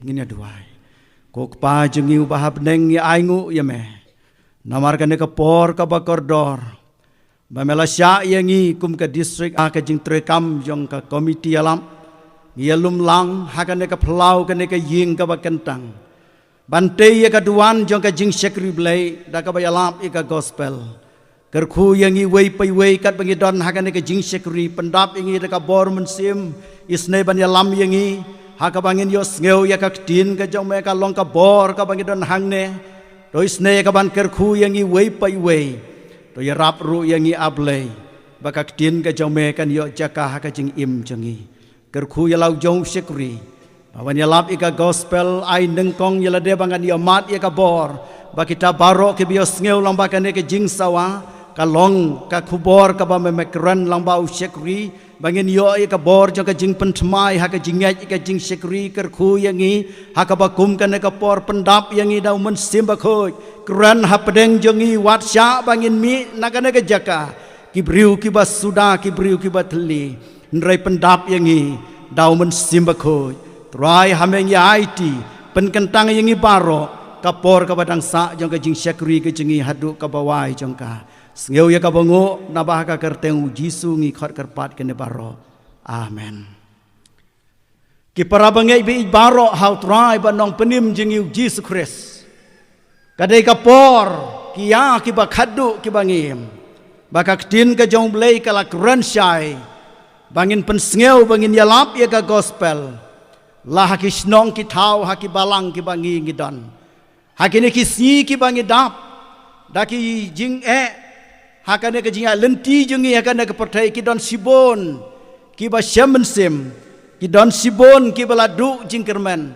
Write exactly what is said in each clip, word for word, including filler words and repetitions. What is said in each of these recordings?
Ngin ïa duwai. Ko Kpa jong ngi uba ha bneng, ngi ainguh ïa me namar kane ka por kaba kordor ba me la shah ïa ngi kum ka district ha ka jingtrei kam jong ka komiti ïalap. Ngi ïalum lang ha kane ka phyllaw, kane ka ïing kaba kyntang, ban tei ïa ka duwan jong ka jingshakri Blei da kaba ïalap ïa ka gospel. Kyrkhu ïa ngi uwei pa uwei katba ngi don ha kane ka jingshakri, pyndap ïa ngi da ka bor mynsiem. Isynei ban ïalam ïa ngi ha kaba ngin ïohsngew ïa ka ktien ka jong me, ka long ka bor kaba ngi don hangne. To isynei ïa ka ban kyrkhu ïa ngi uwei pa uwei. To ïarap ruh ïa ngi, A Blei, ba ka ktien ka jong me kan ïoh jaka ha ka jingim jong ngi. Kyrkhu ïa la u jong u shakri ba wan ïalap ïa ka gospel, ai nyngkong ïa lade ba ngan ïohmad ïa ka bor, ba kita baroh kiba ïohsngew lang ba kane ka jingsawa ka long ka khubor kaba me, me kren lang ba u shakri, ba ngin ïoh ïa ka bor jong ka jingpynthymmai ha ka jingngeit ïa ka jingshakri. Kyrkhu ïa ngi ha kaba kum kane ka por, pyndap ïa ngi da u Mynsiem Bakhuid. Kren hapdeng jong ngi, wat shah ba ngin mih na kane ka jaka ki briew kiba suda, ki briew kiba thylli. Hynrei pyndap ïa ngi da u Mynsiem Bakhuid. Trai, ha me ngi aiti, pynkyntang ïa ngi baroh. Ka por kaba dang sah jong ka jingshakri ka jong ngi haduh kaba wai jong ka. Sngew ïa kaba nguh, naba ha ka kyrteng u Jisu ngi khot kyrpad kane baroh. Amen. Ki para bangeit ba ïeit baroh ha u Trai bad Nongpynim jong ngi u Jisu Khrist, ka dei ka por, ki ïa kiba khadduh kiba ngi im, ba ka ktien ka jong u Blei ka la kren shai ba ngin pynsngew, ba ngin ïalap ïa ka gospel la ha ki shnong ki thaw, ha ki balang kiba ngi ngi don. Ha kine ki sngi kiba ngi dap da ki jingeh ha kane ka jingïaid lynti jong ngi ha kane ka pyrthei, ki don shibun kiba shem mynsiem, ki don shibun kiba la duh jingkyrmen,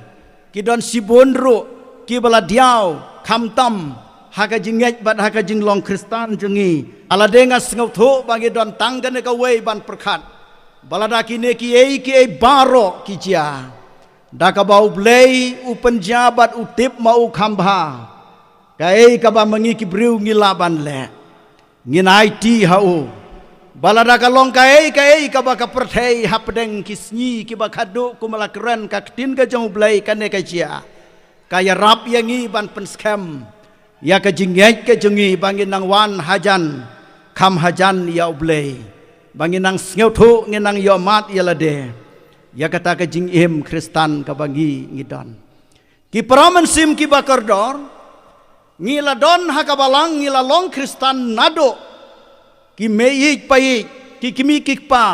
ki don shibun ruh kiba la diaw, khamtam ha ka jingngeit bad ha ka jinglong Khristan jong ngi. Alade nga sngewthuh ba ngi don tang kane kawei ban pyrkhat ba lada kine kiei kiei baroh ki jia da kaba u Blei u pynjia bad u tip ma u kham bha, kaei kaba ma ngi ki briew ngi lah ban leh? Ngin aiti ha u ba lada ka long kaei kaei kaba ka pyrthei hapdeng ki sngi kiba khadduh, kumba la kren ka ktien ka jong u Blei kane ka jia, ka ïarap ïa ngi ban pynskhem ïa ka jingngeit ka jong ngi, ba ngin nang wan hajan kham hajan ïa u Blei, ba ngin nang sngewthuh, ngin nang ïohmad ïa lade ïa kata ka jingim Khristan kaba ngi ngi don. Ki para mynsiem kiba kordor, ngi la don ha ka balang, ngi la long Khristan naduh ki mei ïeit pa ïeit, ki kmie ki kpa,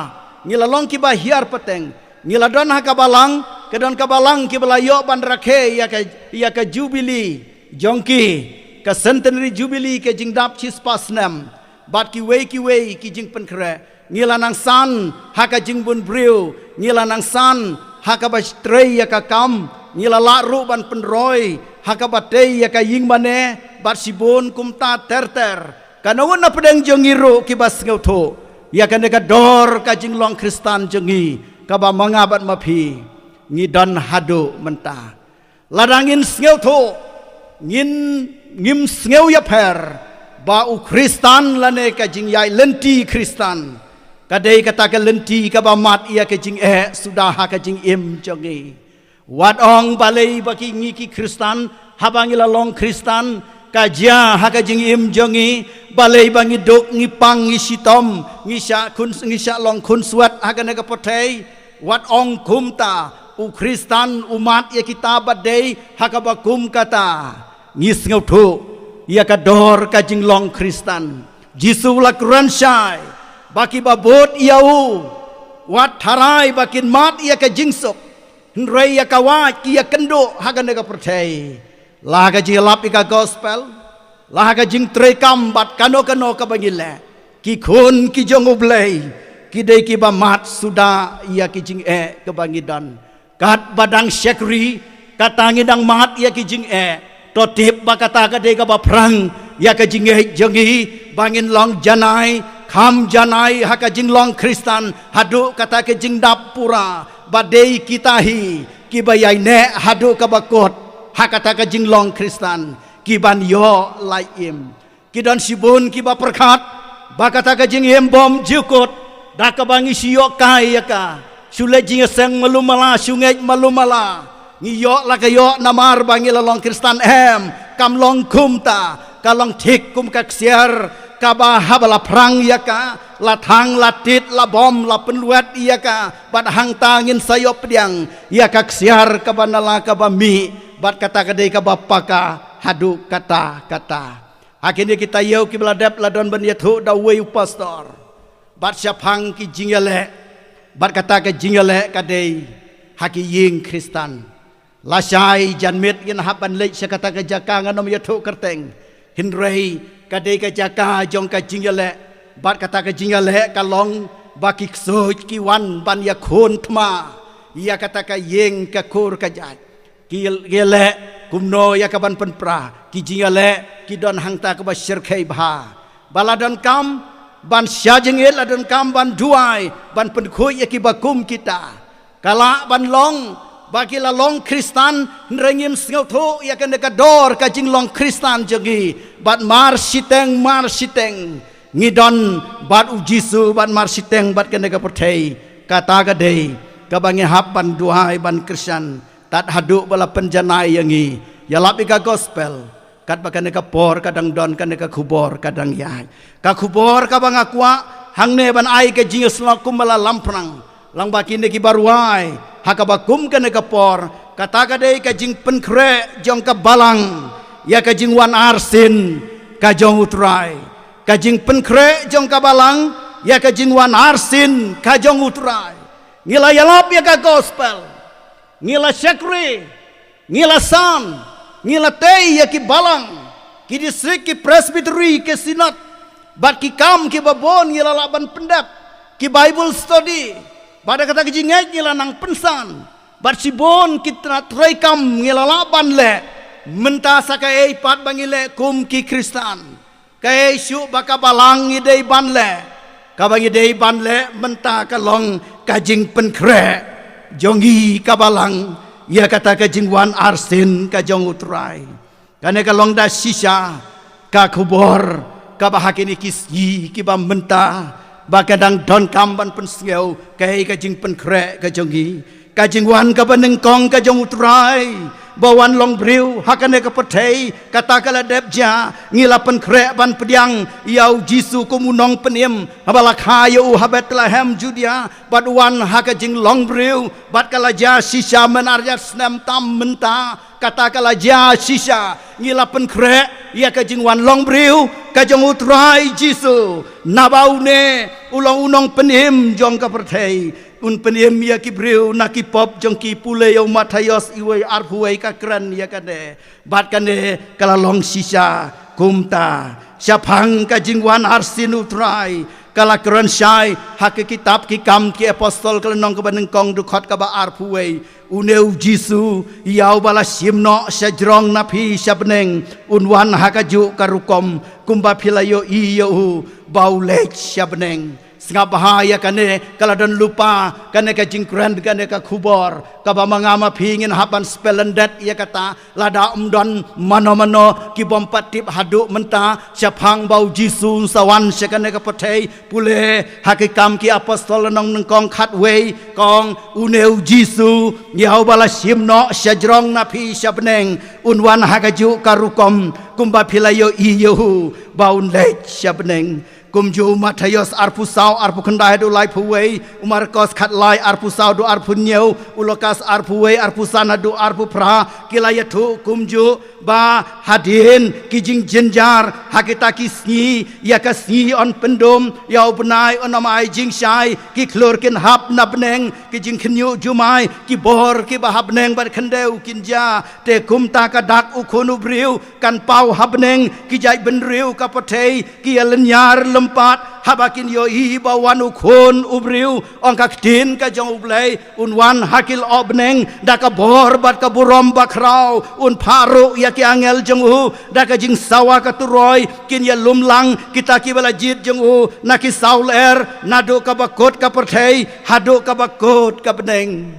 ngi la long kiba hiar pateng. Ngi la don ha ka balang, ka don ka balang kiba la ïoh ban rakhe ïa ka, ïa ka jubili jong ki, ka centenary jubili, ka jingdap shispah snem, bad kiwei kiwei ki jingpynkhreh. Ngi la nang san ha ka jingbun briew, ngi la nang san ha kaba trei ïa ka kam, ngi la lah ruh ban pynroi ha kaba tei ïa ka ïing mane, bad shibun kumta ter ter. Ka nongut na pdeng jong ngi ruh kiba sngewthuh ïa kane ka dor ka jinglong Khristan jong ngi, kaba ma nga bad ma phi ngi don haduh mynta. Lada ngin sngewthuh, ngin, ngim sngew ïapher ba u Khristan lane ka jingïaid lynti Khristan ka dei kata ka lynti kaba mad ïa ka jingeh suda ha ka jingim jong ngi. Wat ong balei ba ki, ngi ki Khristan, haba ngi la long Khristan, ka jia ha ka jingim jong ngi, balei ba ngi duk, ngi pang, ngi shitom, ngi shah khun, ngi shah long khunswet ha kane ka pyrthei? Wat ong kumta, u Khristan u mad ïa kita ba dei ha kaba kum kata. Ngi sngewthuh ïa ka dor ka jinglong Khristan. Jisu u la kren shai ba kiba bud ïa u, wat tharai ba kin mad ïa ka jingsuk, hynrei ïa ka wait ki ïakynduh ha kane ka pyrthei. La ha ka jingïalap ïa ka gospel, la ha ka jingtrei kam bad kano kano kaba ngi leh, ki khun ki jong u Blei ki dei kiba mad suda ïa ki jingeh kaba ngi don. Katba dang shakri, kata ngi dang mad ïa ki jingeh, to tip ba kata ka dei kaba phrang ïa ka jingngeit jong ngi, ba ngin long janai kham janai ha ka jinglong Khristan haduh kata ka jingdap pura, ba dei kita hi kiba ïaineh haduh kaba kut ha kata ka jinglong Khristan, kiban ïoh lai im. Ki don shibun kiba pyrkhat ba kata ka jingim bymjukut da kaba ngi shu ïoh kai ïa ka, shu leit jingïaseng malu mala, shu ngeit malu mala, Ngi ïoh la ka ïoh namar ba ngi la long Khristan, em, kam long kumta. Ka long thik kum ka ksiar kaba haba la phrang ïa ka, la thang, la tit, la bom, la pynlwet ïa ka, bad hangta ngin sa ïoh pdiang ïa ka ksiar kaba na la kaba mih, bad kata ka dei kaba paka haduh katta katta. Ha kine ki taïew kiba la dep, la don ban ïathuh da uwei u pastor bad shaphang ki jingïaleh, bad kata ka jingïaleh ka dei ha ki ïing Khristan. Lashai janmiet ngin hap ban leit sha kata ka jaka, ngan ym ïathuh kyrteng, hynrei ka dei ka jaka jong ka jingïaleh. Bad kata ka jingïaleh ka long ba ki ksuid ki wan ban ïakhun thma ïa kata ka ïing ka kur ka jait. Ki ïaleh kumno ïa ka ban pynpra, ki jingïaleh ki don hangta kaba shyrkhei bha. Ba la donkam ban shah jingit, la donkam ban duwai, ban pynkhuid ïa kiba kum kita. Ka lah ban long ba ki la long Khristan, hynrei ngim sngewthuh ïa kane ka dor ka jinglong Khristan jong ngi. Bad mar shiteng mar shiteng ngi don bad U Jisu, bad mar shiteng bad kane ka pyrthei. Kata ka dei kaba ngi hap ban duwai, ban kyrshan, tad haduh ba la pynjanai ïa ngi. Ïalap ïa ka gospel katba kane ka por ka dang don, kane ka khubor ka dang ïaid. Ka khubor kaba nga kwah hangne ban ai ka jingïasyllok kumba la lamphrang lang ba kine kiba rwai ha kaba kum kane ka por, kata ka dei ka jingpynkhreh jong ka balang ïa ka jingwan arsien ka jong U Trai. Ka jingpynkhreh jong ka balang ïa ka jingwan arsien ka jong U Trai. Ngi la ïalap ïa ka gospel, ngi la shakri, ngi la san, ngi la tei ïa ki balang, ki district, ki presbytery, ki synod, bad ki kam kiba bun ngi la lah ban pyndep, ki Bible study, bad da kata ka jingngeit ngi la nang pynsan, bad shibun ki tnat treikam ngi la lah ban leh. Mynta sa kaei pat ba ngi leh kum ki Khristan? Kaei shuh ba ka balang ngi dei ban leh? Kaba ngi dei ban leh mynta ka long ka jingpynkhreh jong ngi ka balang ïa kata ka jingwan arsien ka jong U Trai. Kane ka long da shisha ka khubor kaba ha kine ki sngi kiba mynta ba ka dang donkam ban pynsngew, kaei ka jingpynkhreh ka jong ngi. Ka jingwan kaba nyngkong ka jong U Trai ba wan long briew ha kane ka pyrthei, kata ka la dep jia. Ngi la pynkhreh ban pdiang ïa U Jisu kum u nongpynim haba la kha ïa u ha Bethlehem Judea, bad wan ha ka jinglong briew, bad ka la jia shisha, myn arjat snem tam mynta kata ka la jia shisha. Ngi la pynkhreh ïa ka jingwan long briew ka jong U Trai Jisu, naba une u long u nongpynim jong ka pyrthei. Un pynim ïa ki briew na ki pop jong ki, pule ïa u Mathaios uwei arphew wei ka kren ïa kane. Bad kane ka la long shisha kumta. Shaphang ka jingwan arsien U Trai ka la kren shai ha ka kitab Ki Kam ki Apostol ka lynnong kaba nyngkong, dkhot kaba arphew wei. Une U Jisu ïa uba la shim noh sha jrong na phi sha bneng, un wan ha kajuh ka rukom kumba phi la ïohi ïa u ba u leit sha bneng. Sngap bha ïa kane, ka la don lypa kane ka jingkren, kane ka khubor kaba ma nga ma phi ngin hap ban spellendet ïa kata. Lada ym don mano mano ki bym pat tip haduh mynta shaphang ba U Jisu un sa wan sha kane ka pyrthei, pule ha Ki Kam ki Apostol lynnong nyngkong khatwei, ka ong, une U Jisu ïa uba la shim noh sha jrong na phi sha bneng, un wan ha kajuh ka rukom kumba phi la ïohi ïa u ba un leit sha bneng. Kumjuh u Mathaios arphew saw arphew khyndai haduh laiphew wei, u Markos khatlai arphew saw haduh arphew hynñiew, u Lukas arphew wei arphew san haduh arphew phra, ki la ïathuh kumjuh ba hadien ki jingjynjar ha kita ki sngi, ïa ka sngi yn pyndum, ïa u bnai un ym ai jingshai, ki khlur kin hap na bneng, ki jingkhynñiuh jumai, ki bor kiba ha bneng bad khyndew kin jia. Te kumta ka Dak u Khun u briew kan paw ha bneng, ki jaitbynriew ka pyrthei ki ïalynñiar lympat haba kin ïohi ba wan u Khun u briew. Ong ka ktien ka jong U Blei, un wan ha ki lyoh bneng da ka bor bad ka burom bakhraw. Un phah ruh ïa ki angel jong u da ka jingsawa ka turoi, kin ïalum lang kita kiba la jied jong u na ki saw lyer, naduh kaba kut ka pyrthei haduh kaba kut ka bneng.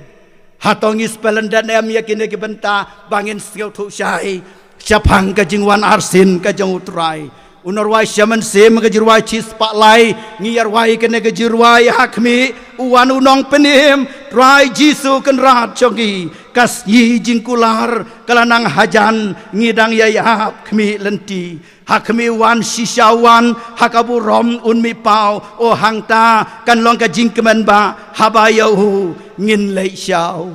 Hato ngi spellendet ne em ïa kine ki bynta ba ngin sngewthuh shai shaphang ka jingwan arsien ka jong U Trai? U nongrwai Shyam Mynsiem ka jingrwai shispah lai, ngi ïa rwai kane ka jingrwai ha khmih. U wan u Nongpynim, Trai Jisu Kynrad jong ngi. Ka sngi jingkular ka la nang hajan, ngi dang ïa ïap khmih lynti. Ha khmih wan shisha wan, ha ka burom un mih paw. O hangta kan long ka jingkmen ba haba ïa u ngin leit shaw.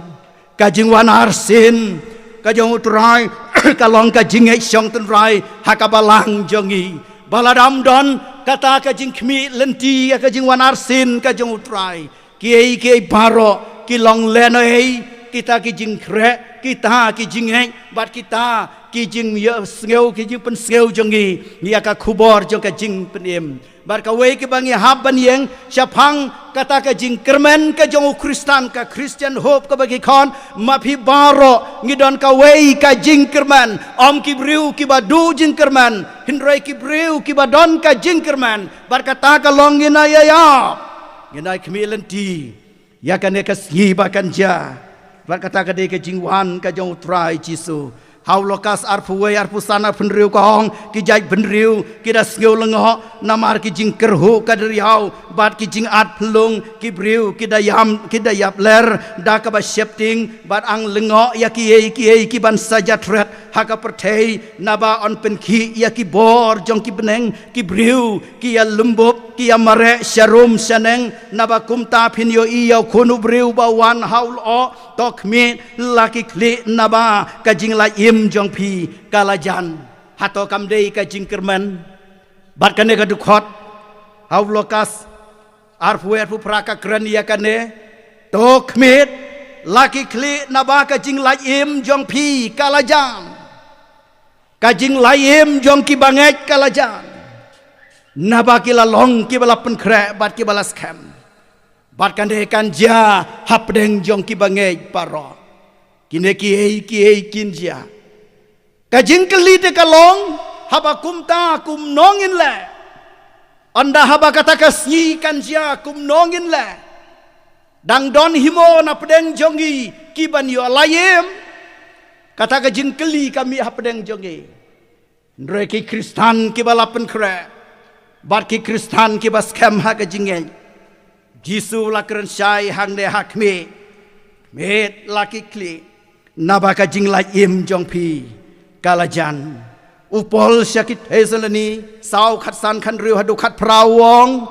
Ka jingwan arsien ka jong U Trai ka long ka jingngeit shong tynrai ha ka balang jong ngi. Ba la dam don kata ka jingkhmih lynti ïa ka jingwan arsien ka jong U Trai. Kiei kiei baroh ki long lehnohei kita ki jingkhreh, kita ki jingngeit bad kita ki jingïasngew, ki jingpynsngew jong ngi ïa ka khubor jong ka jingpynim. Bad kawei kaba ngi hap ban ïeng shaphang kata ka jingkyrmen ka jong u Khristan, ka Christian hope kaba ki khot, ma phi baroh ngi don kawei ka jingkyrmen. Ym ki briew kiba duh jingkyrmen, hynrei ki briew kiba don ka jingkyrmen. Bad kata ka long ngin ïa ïap, ngin ïa khmih lynti ïa kane ka sngi ba kan jia. Bad kata ka dei ka jingwan ka jong U Trai Jisu. Ha u Lukas arphew wei, arphew san, arphew hynriew ka ong, ki jaitbynriew ki da sngew lyngngoh namar ki jingkyrhuh ka duriaw bad ki jingat phyllung, ki briew ki da ïam, ki da ïap ler da kaba sheptieng bad ang lyngngoh ïa kiei kiei ki ban sa jia thret ha ka pyrthei, naba yn pynkhih ïa ki bor jong ki bneng. Ki briew ki ïa lymbup, ki ïa mareh sharum shaneng, naba kumta phin ïohi ïa u Khun u briew ba wan ha u lyoh. To khmih, la ki khlieh, naba ka jinglait im jong phi ka la jan. Hato kam dei ka jingkyrmen? Bad kane ka dkhot ha u Lukas arphew wei, arphew phra ka kren ïa kane. To khmih, la ki khlieh, naba ka jinglait im jong phi ka la jan. Ka jinglait im jong kiba ngeit ka la jan. Naba ki la long kiba la pynkhreh bad kiba la skhem. Bad kane kan jia hapdeng jong kiba ngeit baroh. Kine kiei kiei kin jia. Ka jingkylli te ka long, haba kumta kumno ngin leh? Ynda haba kata ka sngi kan jia, kumno ngin leh? Dang don hi mo napdeng jong ngi ki ban ïoh lait im? Kata ka jingkylli ka mih hapdeng jong ngi. Hynrei ki Khristan kiba la pynkhreh bad ki Khristan kiba skhem ha ka jingngeit, Jisu la kren shai hangne ha khmih. Khmih, la ki khlieh, naba ka jinglait im jong phi ka la jan. U Paul sha ki Thessaloni saw, khatsan, khathynriew haduh khatphra u ong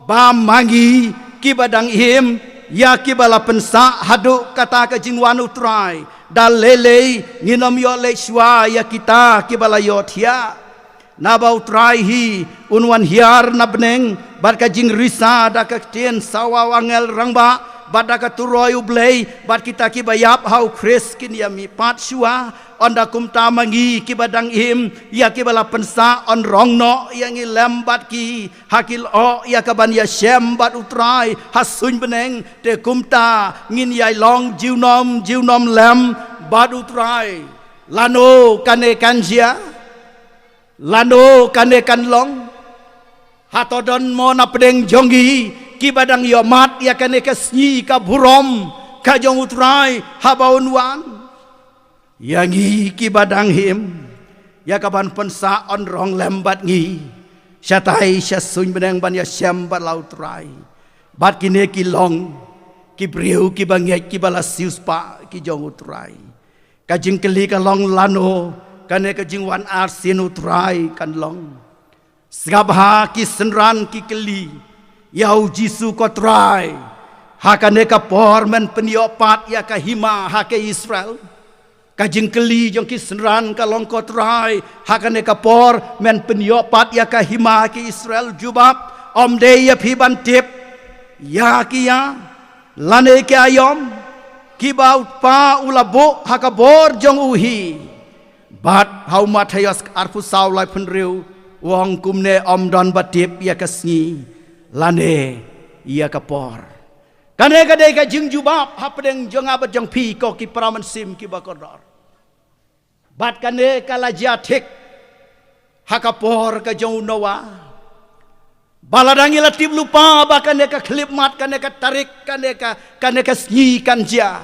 ba ma ngi kiba dang im, ïa kiba la pynsah haduh kata ka jingwan U Trai, da lei lei ngin ym ïoh leit shuwa ïa kita kiba la ïohthiah. Naba U Trai hi un wan hiar na bneng bad ka jingrisa da ka ktien sawa u angel rangbah bad da ka turoi U Blei, bad kita kiba ïap ha U Khrist kin ïa mihpat shuwa. Ynda kumta ma ngi kiba dang im, ïa kiba la pynsah yn rong noh ïa ngi lem bad ki ha ki lyoh ïa ka ban ïashem bad U Trai ha suiñ bneng. Te kumta ngin ïai long junom junom lem bad U Trai. Lano kane kan jia? Lano kane kan long? Hato don mo napdeng jong ngi kiba dang ïoh mad ïa kane ka sngi ka burom ka jong U Trai haba un wan? Ïa ngi kiba dang im, ïa ka ban pynsah yn rong lem bad ngi shatai sha suiñ bneng ban ïashem bad la U Trai. Bad kine ki long ki briew kiba ngeit, kiba la siewspah ki jong U Trai. Ka jingkylli ka long, lano kane ka jingwan arsien U Trai kan long? Sngap ha ki synran ki kylli ïa U Jisu, ko Trai, ha kane ka por men pynïoh pat ïa ka hima ha ka Israel? Ka jingkylli jong ki synran ka long, ko Trai, ha kane ka por men pynïoh pat ïa ka hima ha ka Israel? Jubab, ym dei ïa phi ban tip ïa ki ïa lane ki aïom kiba U Kpa u la buh ha ka bor jong u hi. Bad ha u Mathaios arphew saw, laiphew hynriew, u ong kumne, ym don ba tip ïa ka sngi lane ïa ka por. Kane ka dei ka jingjubab hapdeng jong nga bad jong phi, ko ki para mynsiem kiba kordor. Bad kane ka la jia thik ha ka por ka jong u Noah. Ba lada ngi la tip lypa ba kane ka khyllipmat, kane ka tarik, kane ka, kane ka sngi kan jia,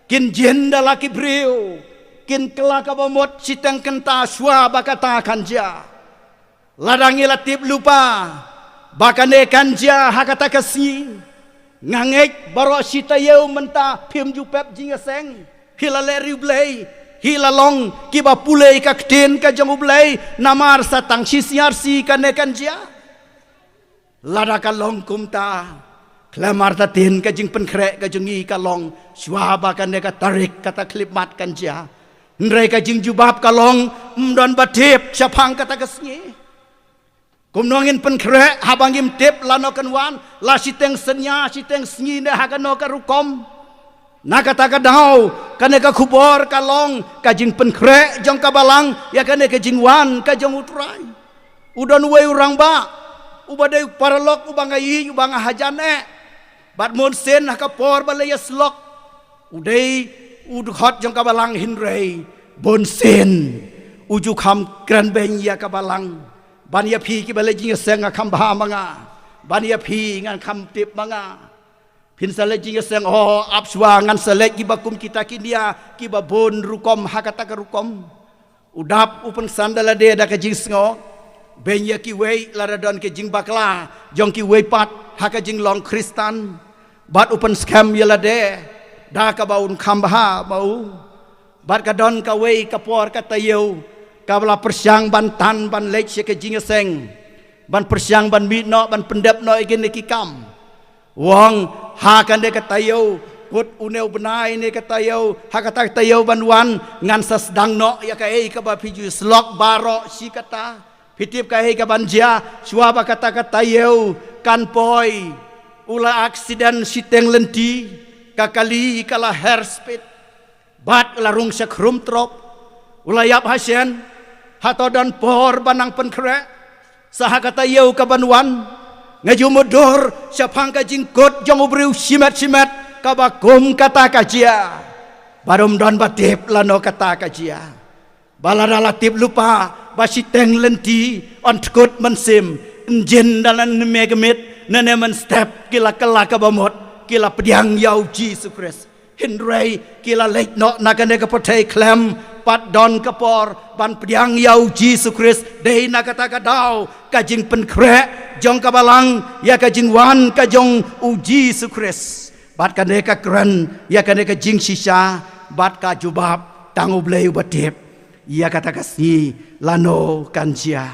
kin jin da la ki briew, kin kylla kaba mut shiteng kynta shuwa ba kata kan jia. Lada ngi la tip lypa ba kane kan jia ha kata ka sngi, Nga ngeit baroh shi taïew mynta phim ju pep jingïaseng. Hi la leh riewblei, hi la long kiba pule ka ktien ka jong U Blei, namar sa tang shi sngi ar sngi kane kan jia. Lada ka long kumta, khlem artatien ka jingpynkhreh ka jong ngi ka long shuwa ba kane ka tarik kata khyllipmat kan jia. Hynrei ka jingjubab ka long, ym don ba tip shaphang kata ka sngi. Kumno ngin pynkhreh haba ngim tip lano kan wan, la shiteng synñia, shiteng sngi ne ha kano ka rukom. Na kata ka daw, kane ka khubor ka long ka jingpynkhreh jong ka balang ïa kane ka jingwan ka jong U Trai. U don uwei u rangbah uba dei u paralok, uba nga ïeit, uba nga hajan eh. Bad bun sien ha ka por ba la ïasyllok, u dei u dkhot jong ka balang, hynrei bun sien u ju kham kren beiñ ïa ka balang. Ban ïa phi kiba leh jingïaseng, nga kham bha ma nga. Ban ïa phi, ngan kham tip ma nga. Phin sa leh jingïaseng, oh, ap shuwa ngan sa leh kiba kum kita ki nia, kiba bun rukom ha kata ka rukom. U dap u pynksan da lade da ka jingsngew beiñ ïa kiwei lada don ka jingbakla jong kiwei pat ha ka jinglong Khristan. Bad u pynskhem ïa lade da kaba un kham bha ma u. Bad ka don kawei ka por ka taïew kaba la pyrshang ban tan ban leit sha ka jingïaseng, ban pyrshang ban mih noh, ban pyndep noh ïa kine ki kam. U ong, ha kane ka taïew, kut une u bnai ne ka taïew, ha kata ka taïew ban wan, ngan sa sdang noh ïa kaei kaba phi ju ïasyllok baroh shi katta. Phi tip kaei kaban jia, shuwa ba kata ka taïew kan poi, u la aksiden shiteng lynti, ka kali ka la her speed. Bad la rung shakhrum trok, u la ïap hashen. Hato don por ban nang pynkhreh? Sa ha ka taïew kaban wan, nga ju mutdur shaphang ka jingkut jong u briew shimet shimet kaba kum kata ka jia. Bad ym don ba tip lano kata ka jia. Ba lada la tip lypa ba shiteng lynti yn tkut mynsiem, ynjin da lane mynmiet, ne mynstep ki la kylla kaba mut, ki la pdiang ïa U Jisu Khrist. Hynrei ki la leit noh na kane ka pyrthei khlem pat don ka por ban pdiang ïa U Jisu Khrist. Dei na kata ka daw ka jingpynkhreh jong ka balang ïa ka jingwan ka jong U Jisu Khrist. Bad kane ka kren ïa kane ka jingshisha, bad ka jubab, tang U Blei uba tip ïa kata ka sngi lano kan jia.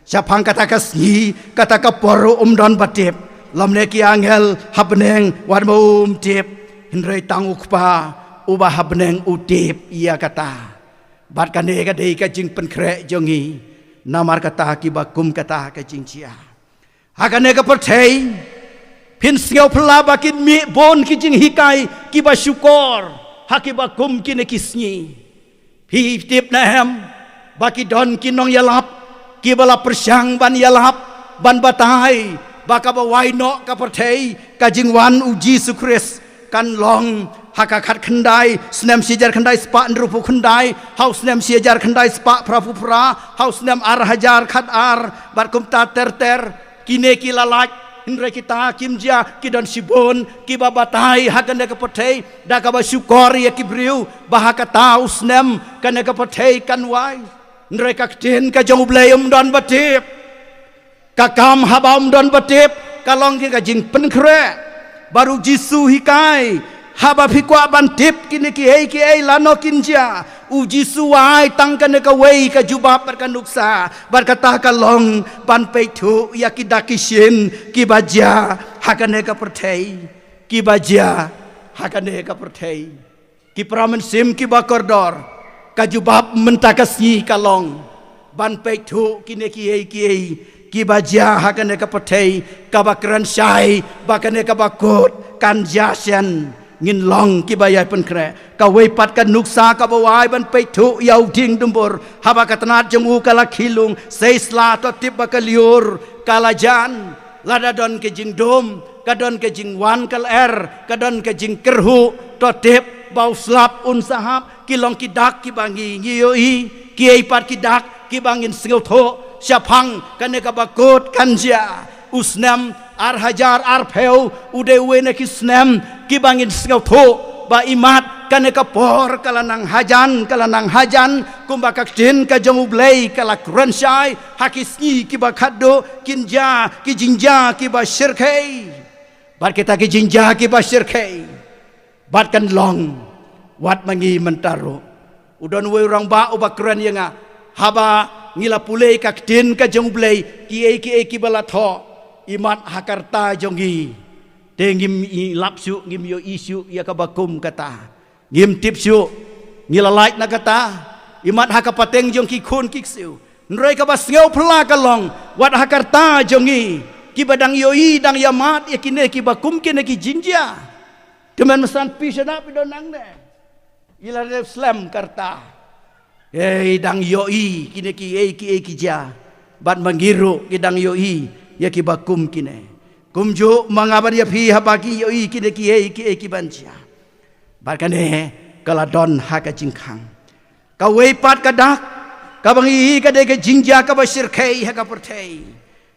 Shaphang kata ka sngi, kata ka por ruh ym don ba tip. Lymne ki angel ha bneng wat ym tip, hynrei tang U Kpa uba ha bneng u tip ïa kata. Bad kane ka dei ka jingpynkhreh jong ngi namar kata kiba kum kata ka jingjia. Ha kane ka pyrthei, phin sngew phylla ba kin mih bun ki jinghikai kiba shukor ha kiba kum kine ki sngi. Phi tip ne em ba ki don ki nongïalap kiba la pyrshang ban ïalap, ban batai ba kaba wai noh ka pyrthei, ka jingwan U Jisu Khrist kan long ha ka khatkhyndai snem shi hajar khyndai spah hynriewphew khyndai, ha u snem shi hajar khyndai spah phraphew phra, ha u snem ar hajar khatar, bad kumta ter ter. Kine ki la lait, hynrei kita kim jia. Ki don shibun kiba batai ha kane ka pyrthei da kaba shukor ïa ki briew ba ha kata u snem kane ka pyrthei kan wai. Hynrei ka ktien ka jong U Blei ym don ba tip. Ka kam haba ym don ba tip ka long ka jingpynkhreh. Bad U Jisu hikai, haba phi kwah ban tip kine kiei kiei lano kin jia, U Jisu u ai tang kane kawei ka jubab bad ka nuksa, bad kata ka long ban peit thuh ïa ki dak ki shin kiba jia ha kane ka pyrthei. Kiba jia ha kane ka pyrthei. Ki para mynsiem kiba kordor, ka jubab mynta ka sngi ka long ban peit thuh kine kiei kiei kiba jia ha kane ka pyrthei, kaba kren shai ba kane kaba kut kan jia shen. Ngin long kiba ïai pynkhreh. Kawei pat ka nuksa kaba u ai ban peit thuh ïa u dieng dumbur, haba ka tnat jong u ka la khih lung, sei sla, to tip ba ka lyiur ka la jan. Lada don ka jingdum, ka don ka jingwan ka lyer, ka don ka jingkyrhuh, to tip ba u slap un sahap. Ki long ki dak kiba ngi, ngi ïohi. Kiei pat ki dak kiba ngin sngewthuh shaphang kane kaba kut kan jia? U snem ar hajar arphew u dei uwei na ki snem kiba ngin sngewthuh ba imat kane ka por ka la nang hajan, ka la nang hajan, kumba ka ktien ka jong U Blei ka la kren shai, ha ki sngi kiba khatduh kin jia ki jingjia kiba shyrkhei. Bad kita ki jingjia kiba shyrkhei bad kan long wat ma ngi mynta ruh. U don uwei u rangbah uba kren ïa nga, haba ngi la pule ka ktien ka jong U Blei, kiei kiei kiba la thoh, imat ha ka rta jong ngi, te ngim ïalap shuh, ngim ïohi shuh ïa kaba kum kata. Ngim tip shuh, ngi la lait na kata, imat ha ka pateng jong ki khun ki ksiew. Hynrei kaba sngewphylla ka long, wat ha ka rta jong ngi, kiba dang ïohi dang ïamad ïa kine kiba kum kine ki jingjia. Te mynsan phi sngap, phi don nangne, i la dep slem ka rta. Ei, dang ïohi kine kiei kiei ki jia. Bad ma ngi ruh ki dang ïohi ïa kiba kum kine. Kumjuh ma nga bad ïa phi, haba ngi ïohi kine kiei kiei kiban jia, bad kane ka la don ha ka jingkhang. Kawei pat ka dak kaba ngi ïohi ka dei ka jingjia kaba shyrkhei ha ka pyrthei.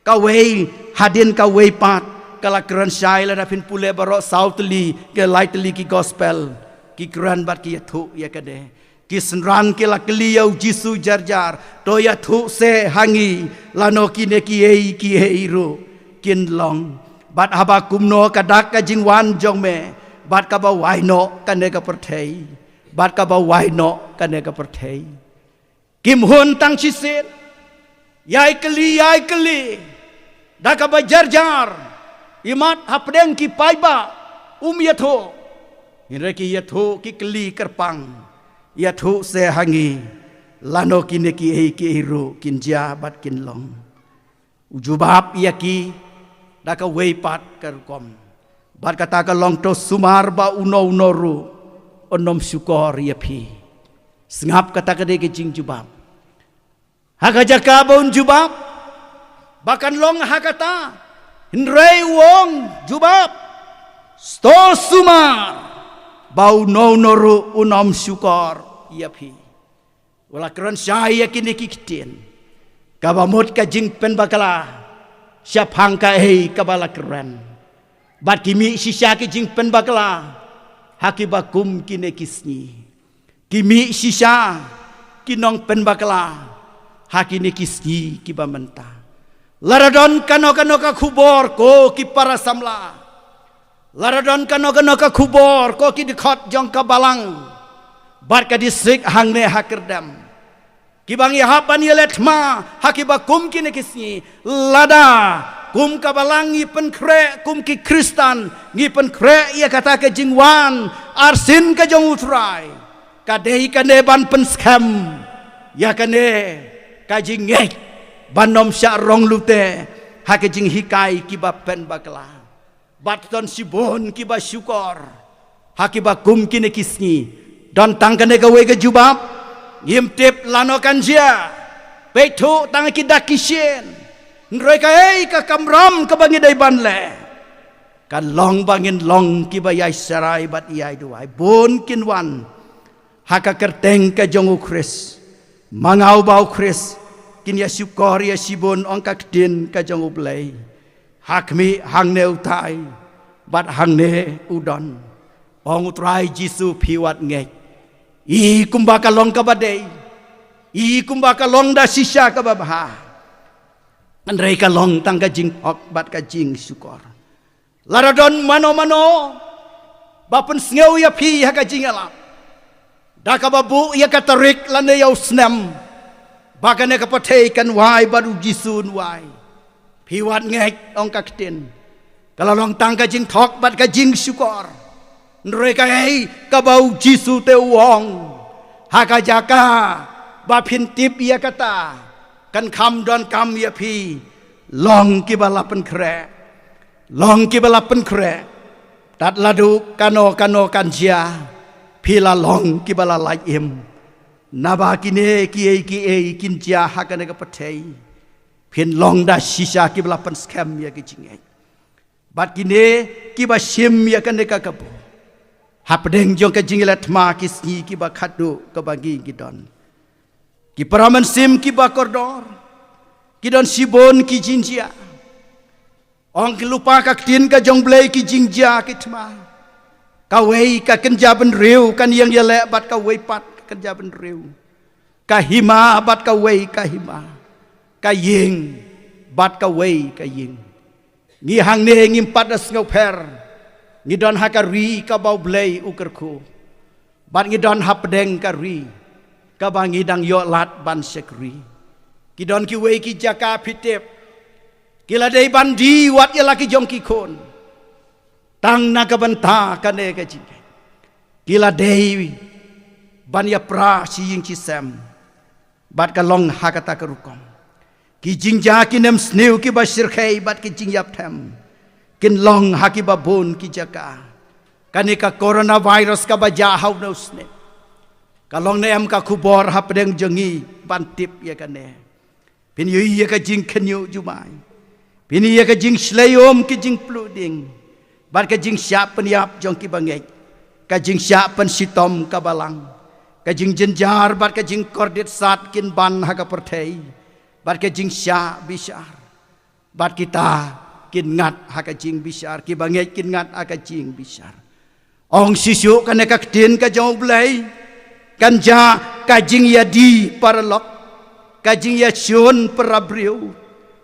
Kawei, hadien kawei pat ka la kren shai, lada phin pule baroh saw tylli ki lai tylli ki gospel, ki kren bad ki ïathuh ïa kane. Ki synran ki la kylli ïa U Jisu, jar jar, to ïathuh seh ha ngi, lano kine kiei kiei ruh kin long, bad haba kumno ka dak ka jingwan jong me, bad kaba wai noh kane ka pyrthei, bad kaba wai noh kane ka pyrthei. Kim hun tang shisien, ïai kylli, ïai kylli da kaba jar jar, imat hapdeng ki paidbah um ïathuh. Hynrei ki ïathuh, ki kylli kyrpang, ïathuh seh ha ngi, lano kine kiei kiei ruh kin jia bad kin long. U jubab ïa ki da kawei pat ka rukom, bad kata ka long, to sumar ba uno uno ruh un ym shukor ïa phi. Sngap, kata ka dei ka jingjubab. Ha ka jaka ba un jubab ba kan long ha kata, hynrei u ong, jubab, to sumar ba uno uno ruh un ym shukor ïa phi. U la kren shai ïa kine ki ktien, kaba mut ka jingpynbakla shaphang kaei kaba la kren. Bad ki mih shisha ki jingpynbakla ha kiba kum kine ki sngi. Ki mih shisha ki nongpynbakla ha kine ki sngi kiba mynta. Lada don kano kano ka khubor, ko ki para samla, lada don kano kano ka khubor, ko ki dkhot jong ka balang bad ka distrik hangne ha Kyrdem, kiba ngi hap ban ïaleh thma ha kiba kum kine ki sngi, lada kum ka balang ngi pynkhreh, kum ki Khristan ngi pynkhreh ïa kata ka jingwan arsien ka jong U Trai, ka dei kane ban pynskhem ïa kane ka jingngeit ban ym shah rong lute ha ka jinghikai kiba pynbakla. Bad don shibun kiba shukor ha kiba kum kine ki sngi. Don tang kane kawei ka jubab, ngim tip lano kan jia. Peit, thuh tang ki dak ki shin, hynrei kaei ka kamram kaba ngi dei ban leh? Kan long ba ngin long kiba ïai sharai bad ïai duwai. Bun kin wan ha ka kyrteng ka jong U Khrist. Ma nga uba U Khrist, kin ïa shukor ïa shibun, ong ka ktien ka jong U Blei. Ha khmih hangne utai bad hangne u don. Ong U Trai Jisu, phi wat ngeit. I kumba ka long kaba dei, i kumba ka long da shisha kaba bha, hynrei ka long tang ka jingthok bad ka jingshukor. Lada don mano mano ba pynsngew ïa phi ha ka jingïalap, da kaba buh ïa ka tarik lane ïa u snem ba kane ka pyrthei kan wai bad U Jisu un wai, phi wat ngeit, ong ka ktien, ka la long tang ka jingthok bad ka jingshukor. Hynrei kaei kaba U Jisu te u ong, ha ka jaka ba phin tip ïa kata, kan kham donkam ïa phi, long kiba la pynkhreh. Long kiba la pynkhreh. Tad ladu kano kano kan jia, phi la long kiba la lait im. Naba kine kiei kiei kin jia ha kane ka pyrthei, phin long da shisha kiba la pynskhem ïa ki jingngeit. Bad kine kiba shim ïa kane ka kabu, hapdeng jong ka jingïaleh thma ki sngi kiba khatduh kaba ngi ngi don, ki para mynsiem kiba kordor, ki don shibun ki jingjia. Ong ki lypa ka ktien ka jong U Blei, ki jingjia ki thma. Kawei ka kynja bynriew kan ïeng ïaleh bad kawei pat ka kynja bynriew. Ka hima bad kawei ka hima. Ka ïing bad kawei ka ïing. Ngi hangne ngim pat da sngewpher. Ngi don ha ka ri kaba U Blei u kyrkhu. Bad ngi don hapdeng ka ri kaba ngi dang ïoh lad ban shakri. Ki don kiwei ki jaka phi tip, ki la dei ban die wat ïa la ki jong ki khun. Tang na ka bynta kane ka jingeh, ki la dei ban ïapra shi ïing shi sem. Bad ka long ha kata ka rukom. Ki jingjia ki nemsniew kiba shyrkhei bad ki jingïapthem kin long ha kiba bun ki jaka. Kane ka coronavirus kaba jia ha une u snem, ka long ne em ka khubor hapdeng jong ngi ban tip ïa kane? Phin ïohi ïa ka jingkhynñiuh jumai. Phin ïohi ïa ka jingshlei um, ka jingpluh ding, bad ka jingshah pynïap jong kiba ngeit, ka jingshah pynshitom ka balang, ka jingjynjar bad ka jingkordit sat kin ban ha ka pyrthei, bad ka jingshah bishar. Bad kita kin ngat ha ka jingbishar, kiba ngeit kin ngat ha ka jingbishar. Ong shisha kane ka ktien ka jong U Blei, kan jia ka jingïadie paralok, ka jingïashun para briew.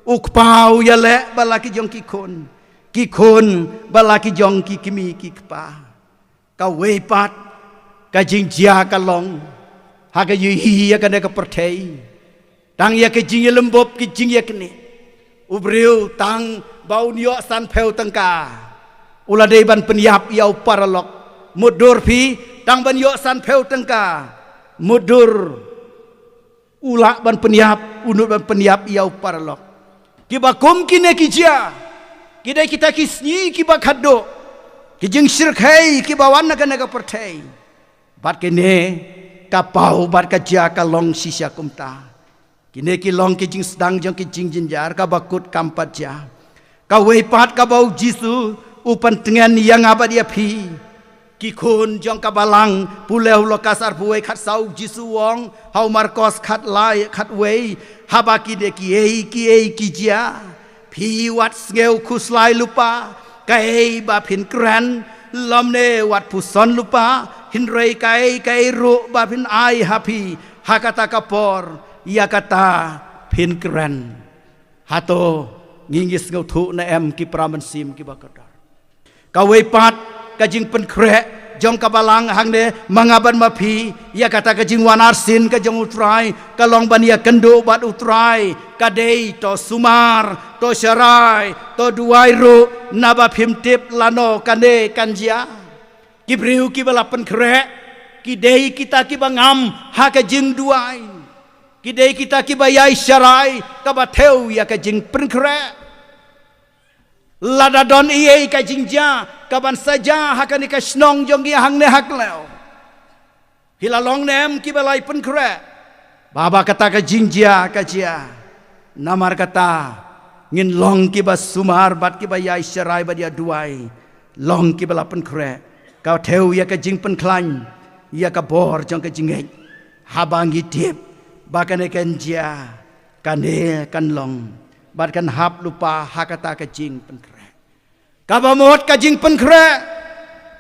U kpa u ïaleh ba la ki jong ki khun, ki khun ba la ki jong ki kmie ki kpa. Kawei pat ka jingjia ka long ha ka ïohi ïa kane ka pyrthei, tang ïa ka jingïalymbop, ka jingïaknieh. U briew tang ba un ïoh sanphew tyngka, u la dei ban pynïap ïa u paralok. Mutdur phi, tang ban ïoh sanphew tyngka, mutdur u lah ban pynïap, u nud ban pynïap ïa u paralok. Kiba kum kine ki jia, ki dei kita ki sngi kiba khatduh, ki jingshyrkhei kiba wan na kane ka pyrthei. Bad kine ka paw bad ka jia ka long shisha kumta. Kine ki long ki jingsdang jong ki jingjynjar, kaba kut kam pat jia. Kawei pat kaba U Jisu u pyntngen ïa nga bad ïa phi, ki khun jong ka balang. Pule u Lukas arphew wei khatsaw, U Jisu u ong ha u Markos khatlai khatwei, haba kine kiei kiei ki jia, phi wat sngew khuslai lypa kaei ba phin kren, lymne wat puson lypa, hynrei kaei kaei ruh ba phin ai ha phi ha kata ka por, ïa kata phin kren. Hato ngi ngi sngewthuh ne em, ki para mynsiem kiba kordor? Kawei pat ka jingpynkhreh jong ka balang hangne, ma nga bad ma phi, ïa kata ka jingwan arsien ka jong U Trai, ka long ban ïakynduh bad U Trai. Ka dei to sumar, to sharai, to duwai ruh, naba phim tip lano kane kan jia. Ki briew kiba la pynkhreh, ki dei kita kiba ngam ha ka jingduwai. Ki dei kita kiba ïai sharai kaba thew ïa ka jingpynkhreh. Lada don ei ei ka jingjia kaban sa jia ha kane ka shnong jong ngi hangne ha Khlaw, phi la long ne em kiba la ïai pynkhreh ba ba kata ka jingjia ka jia? Namar kata, ngin long kiba sumar bad kiba ïai sharai bad ïa duwai. Long kiba la pynkhreh, ka thew ïa ka jingpynkhlaiñ ïa ka bor jong ka jingngeit. Haba ngi tip ba kane kan jia, kane kan long, bad kan hap lypa ha kata ka jingpynkhreh. Kaba mut ka jingpynkhreh,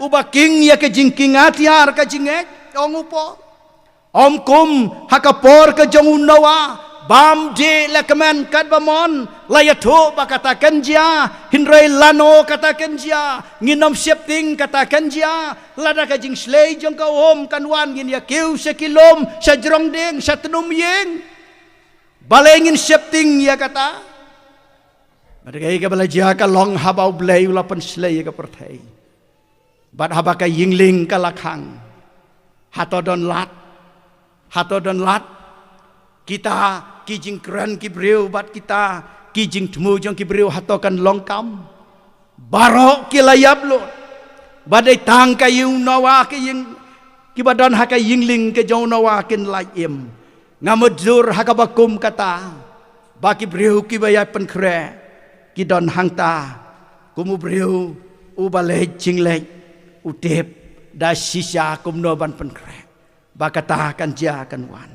uba king ïa ka jingkieng atiar ka jingngeit, ong u Paul. Ym kum ha ka por ka jong u Noah, bam dih la kmen katba mon, la ïathuh ba kata kan jia, hynrei lano kata kan jia, ngin ym sheptieng kata kan jia. Lada ka jingshlei jong ka um kan wan, ngin ïa kiew sha ki lum, sha jrong dieng, sha tnum ïing. Balei ngin sheptieng ïa kata? Bad kaei kaba la jia ka long haba U Blei u la pynshlei ïa ka pyrthei. Bad haba ka ïing lieng ka la khang, hato don lad? Hato don lad? Kita ki jingkren ki briew bad kita ki jingthmu jong ki briew, hato kan long kam? Baroh ki la ïap lut. Bad dei tang ka ïing u Noah, ka ïing, kiba don ha ka ïing lieng ka jong u Noah kin lait im. Nga mutdur ha kaba kum kata, ba ki briew kiba ïai pynkhreh ki don hangta. Kum u briew uba leit jingleit, u tip da shisha kumno ban pynkhreh ba kata kan jia kan wan.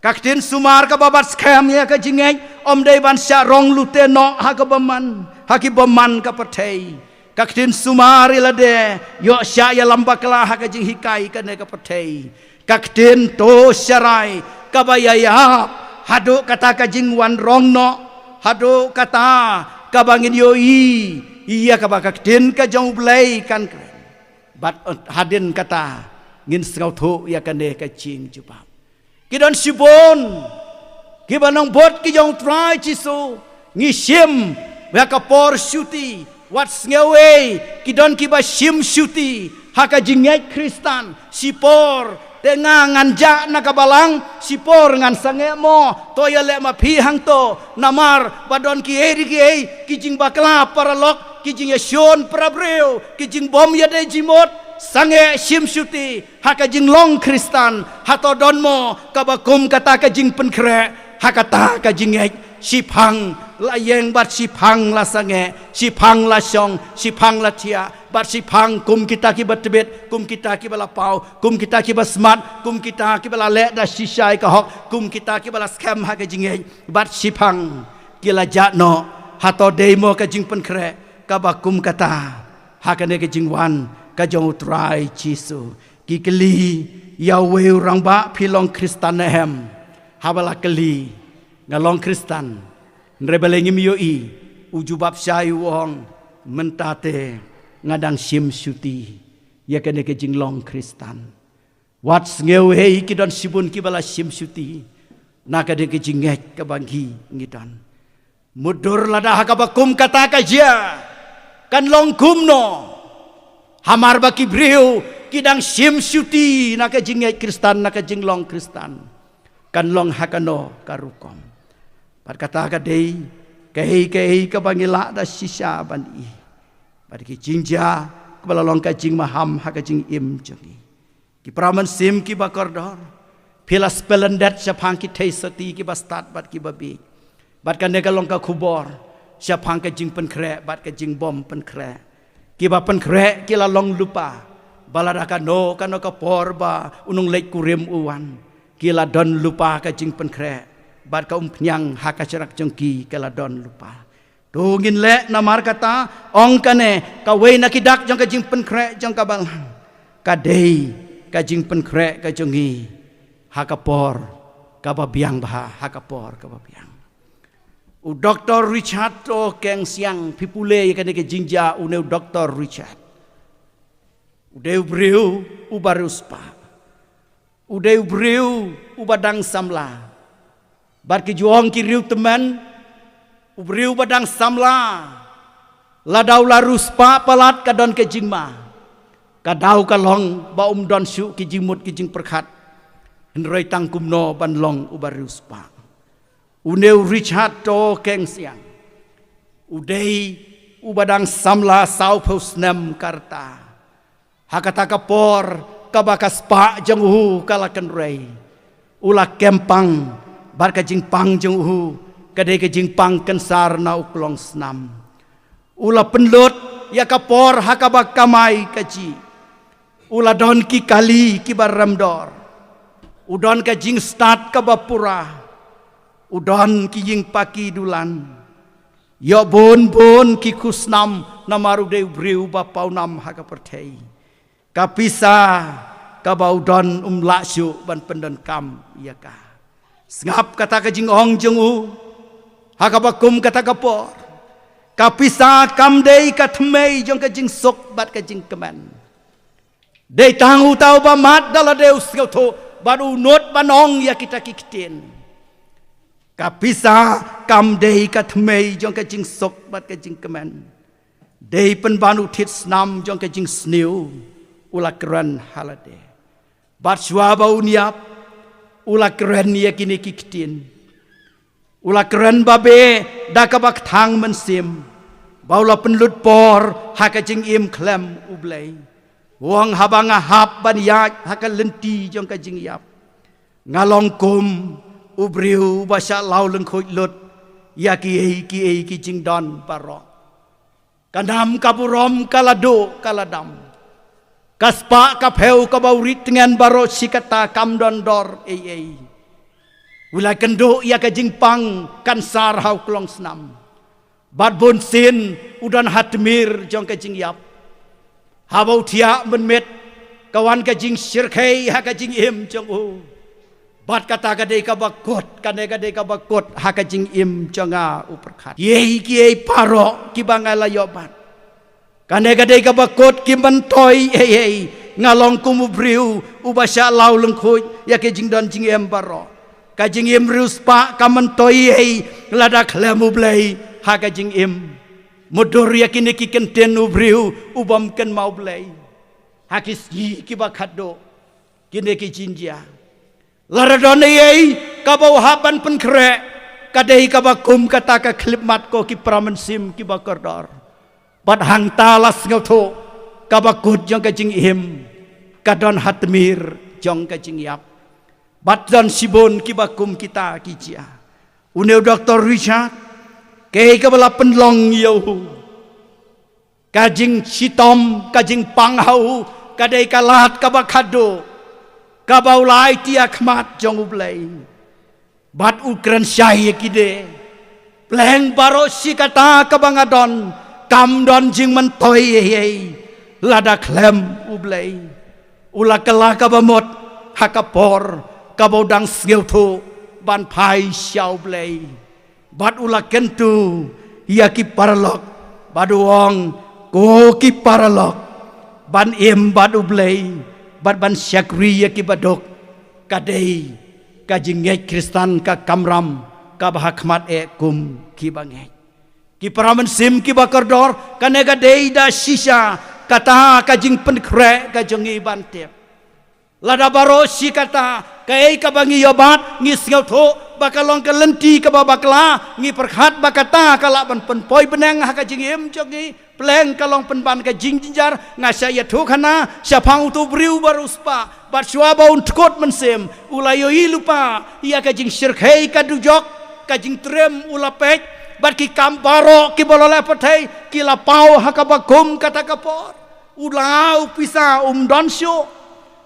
Ka ktien sumar kaba bat skhem ïa ka jingngeit, ym dei ban shah rong lute noh ha ka bymman, ha ki bymman ka pyrthei. Ka ktien sumar ïa lade, ïoh shah ïalam bakla ha ka jinghikai kane ka pyrthei. Ka ktien to sharai kaba ïaïap haduh kata ka jingwan rong noh, haduh kata kaba ngin ïohi ïa kaba ka ktien ka jong U Blei kan kren. Bad hadien kata ngin sngewthuh ïa kane ka jingjubab. Ki don shibun kiba nongbud ki jong U Trai Jisu, ngi shim ïa ka por shuti, wat sngewei, ki don kiba shim shuti ha ka jingngeit Khristan. Shipor te nga ngan jah na ka balang, shipor ngan sangeh mo, to ïaleh ma phi hangto. Namar ba don kiei kiei ki jingbakla paralok, ki jingïashun parabriew, ki jingbym ïadei jingmut. Sangeh, shim shuti ha ka jinglong Khristan. Hato don mo kaba kum kata ka jingpynkhreh ha kata ka jingngeit? Shiphang la ïeng bad shiphang la sangeh, shiphang la shong, shiphang la thiah, bad shiphang kum kita kiba tbit, kum kita kiba la paw, kum kita kiba smat, kum kita kiba la leh da shisha ïa ka hok, kum kita kiba la skhem ha ka jingngeit, bad shiphang ki la jah noh. Hato dei mo ka jingpynkhreh kaba kum kata ha kane ka jingwan ka jong U Trai Jisu? Ki kylli ïa uwei u rangbah, phi long Khristan ne em? Haba la kylli, nga long Khristan, hynrei balei ngim ïohi? U jubab shai, u ong, mynta te nga dang shim shuti ïa kane ka jinglong Khristan. Wat sngewei, ki don shibun kiba la shim shuti na kane ka jingngeit kaba ngi ngi don. Mutdur lada ha kaba kum kata ka jia, kan long kumno? Hamar ba ki briew ki dang shim shuti na ka jingngeit Khristan, na ka jinglong Khristan, kan long ha kano ka rukom? Bad kata ka dei kaei kaei kaba ngi lah da shisha ban ïohi. Bad ki jingjia kaba la long ka jingmaham ha ka jingim jong ngi. Ki para mynsiem kiba kordor, phi la spellendet shaphang ki theisotti kiba stad bad kiba bieit. Bad kane ka long ka khubor shaphang ka jingpynkhreh bad ka jingbym pynkhreh. Kiba pynkhreh ki la long lypa ba lada kano kano ka por ba u nongleit kurim u wan, ki la don lypa ka jingpynkhreh, bad ka umphniang ha ka sharak jong ki ka la don lypa. To ngin leh namar kata, ong kane kawei na ki dak jong ka jingpynkhreh jong ka balang, ka dei ka jingpynkhreh ka jong ngi ha ka por kaba biang bha, ha ka por kaba biang. U Doktor Richard To Keng Siang, phi pule ïa kane ka jingjia, une u Doktor Richard, u dei u briew uba riewspah. U dei u briew uba dang samla. Bad ki ju ong ki riewtymmen, u briew uba dang samla, lada u la riewspah palat ka don ka jingma. Ka daw ka long ba um don shuh ki jingmut ki jingpyrkhat. Hynrei tang kumno ban long uba riewspah? Une u Richard To Keng Siang, u dei uba dang samla sawphew snem ka rta. Ha kata ka por kaba ka spah jong u ka la kynrei, u la kem pang, bad ka jingpang jong u ka dei ka jingpang kansar na u klong snam. U la pynlut ïa ka por ha kaba kamai kajih. U la don ki kali kiba remdor. U don ka jingstad kaba pura. U don ki ïing paki dulan. Ïoh bun bun ki khusnam namar u dei u briew ba pawnam ha ka pyrthei. Ka pisa kaba u don um lah shuh ban pyndonkam ïa ka. Sngap kata ka jingong jong u ha kaba kum kata ka por. Ka pisa kam dei ka thymmei jong ka jingsuk bad ka jingkmen. Dei tang uta uba mad da lade u sngewthuh bad u nud ban ong ïa kita ki ktien. Ka pisa kam dei ka thymmei jong ka jingsuk bad ka jingkmen. Dei pynban u thied snam jong ka jingsniew, u la kren ha lade. Bad shuwa ba un ïap, u la kren ïa kine ki ktien. U la kren babe da kaba kthang mynsiem, ba u la pynlut por ha ka jingim khlem U Blei. U ong, haba nga hap ban ïaid ha ka lynti jong ka jingïap, nga long kum u briew ba shah law lyngkhuid lut ïa kiei kiei ki jingdon baroh. Ka nam ka burom ka la duh ka la dam. Ka spah ka phew kaba u rit tngen baroh shi katta kam don dor ei ei. U la kynduh ïa ka jingpang kansar ha u klong snam. Bad bun sien u don ha tmir jong ka jingïap. Haba u thiah mynmiet ka wan ka jingshyrkhei ha ka jingim jong u. Bad kata ka dei kaba kut, kane ka dei kaba kut ha ka jingim jong nga u pyrkhat. Ïa kiei baroh kiba nga la ïoh ban, kane ka dei kaba kut, ki myntoi ei ei. Nga long kum u briew uba shah law lyngkhuid ïa ka jingdon jingem baroh. Ka jingim riewspah ka myntoi ei ei lada khlem U Blei ha ka jingim. Mutdur ïa kine ki kyntien u briew u bym kynmaw Blei ha ki sngi kiba khatduh. Kine ki jingjia, lada don ei ei kaba u hap ban pynkhreh, ka dei kaba kum kata ka khyllipmat, ko ki para mynsiem kiba kordor. Bad hangta la sngewthuh kaba kut jong ka jingim ka don ha tmier jong ka jingïap. Bad don shibun kiba kum kita ki jia. Une u Doktor Richard, kaei kaba la pynlong ïa u, ka jingshitom, ka jingpang ha u, ka dei ka lad kaba khatduh kaba u la aiti ha khmat jong U Blei. Bad u kren shai ïa kine: Pleng baroh shi katta kaba nga don, kam don jingmyntoi ei ei lada khlem U Blei. U la kylla kaba mut ha ka por kaba u dang sngewthuh ban phai sha U Blei. Bad u la kyntu ïa ki paralok bad u ong: Ko ki paralok, ban im bad U Blei bad ban shakri ïa ki baduk, ka dei ka jingngeit Khristan ka kamram kaba ha khmat eh kum kiba ngeit. Ki para mynsiem kiba kordor, kane ka dei da shisha kata ka jingpynkhreh ka jong ngi ban tip. Lada baroh shi katta kaei kaba ngi ïoh bat ngi sngewthuh ba ka long ka lynti kaba bakla, ngi pyrkhat ba kata ka lah ban pynpoi bneng ha ka jingim jong ngi. Pleng ka long pynban ka jingjynjar. Nga shah ïathuh khana shaphang uto u briew ba riewspah, bad shuwa ba un tkut mynsiem, u la ïohi lypa ïa ka jingshyrkhei ka dujok, ka jingtriem u la peit, bad ki kam baroh kiba la leh pyrthei ki la paw ha kaba kum kata ka por. U la, u pisa um don shuh.